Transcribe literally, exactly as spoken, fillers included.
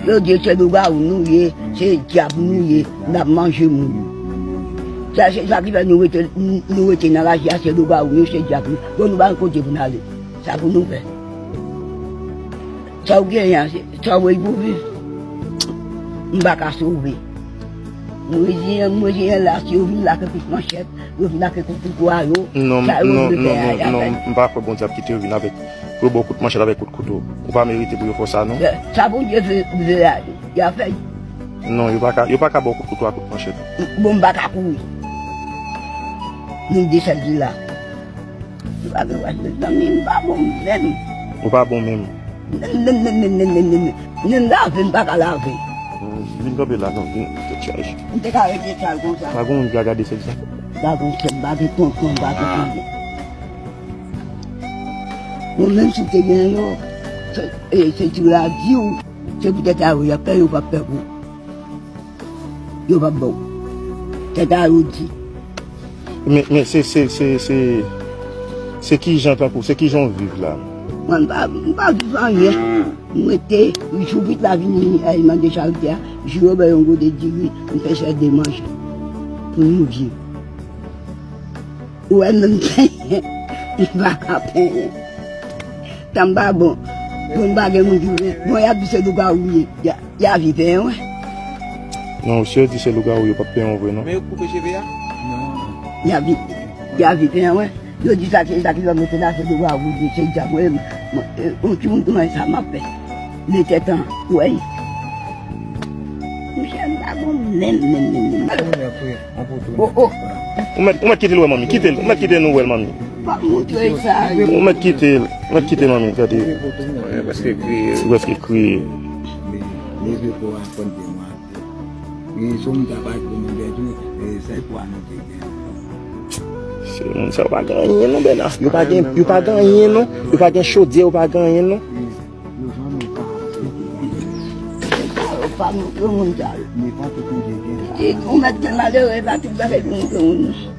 Yo di se lougawou nou ye, se dyab nou ye, n ap manje moun. Sa se sa ki fè nou rete, nou rete nan raje a, se lougawou nou, se dyab nou. Bon, nou pa gen kote pou n ale. Sa pou nou fè. Sa w genyen an, se sa w voye pou viv. M pa ka sove. M reziyen, m reziyen la, si yo vin la ke kout manchèt, yo vin la ke kout kouto a yo, non, sa yo non, vle non, fè non, a, non, m pa kwè Bondye ap kite yo vin avèk pou yo ba w kout manchèt avèk kout kouto. Ou pa merite pou yo fè w sa, non. Sa Bondye vle, vle a, y a fè. Non, yo pa ka, yo pa ka ba w kout kouto ak kout manchèt. Bon, m pa ka kouri. Nou desèdi la. Yo pa gen waj mezanmi, m pa bon menm. Ou pa bon menm. Menm, menm, menm, menm, menm, menm, menm. Menm lave, m pa ka lave. Hmm, vin kanpe la, non, vin, tèt chaje. M te ka rete sal konsa. Pa gen moun ki ka gade sèl sa. Pa gen sèl, pa gen tonton, pa gen tonton. Bon, menm si te gen yo, se, e, se ti radyo, se poutèt a yo, y ap fè yo p ap fè pou. Yo p ap ba w. Tèt a yo di. Men, men se, se, se, se, se ki jan tankou, se ki jan w viv la? Mwen, m pa, m pa viv anyen. M rete, jou vit la vini, ay, mande charite a, jou yo ba yon gode diri, m fè sèl de manje. Pou nou viv. Ou wè menm penyen, m pa ka penyen. Tan m pa bon. Bon, m pa gen moun ki vle. Bon, y ap di se lougawou ye. Y a, y a vi penyen, wè. Non, si yo di se lougawou, yo p ap penyen w vre, non. Men yo koupe cheve a? Non. Y a vi, y a vi penyen, wè. Yo di sa, se sa ki fè m rete la, se lougawou ye, se dyab, wè. Mwen, e, yon timoun ki manje sa, m ap fè. Li tèt an, wè. Monchè, m pa bon menm, menm, menm, menm. Oh, oh. Ou mèt, ou mèt kite l wè manmi. Kite l. Ou mèt kite nou wè l manmi. Pa montre sa. Ou mèt kite l. Ou mèt kite manmi. Gade. Li prèske kriye. Li prèske kriye. Leve kò a fòn de mwa. E si w ta pa konnen bèt ou, e sèl pou anonse gen. Se moun sa yo pa gen anyen non, Bèna. Yo pa gen, yo pa gen anyen non. Yo pa gen chodyè, yo pa gen anyen non. Yo fanmi pa. Yo pa montre moun sa yo. Ou mèt gen malere, pa tout bagay pou montre moun.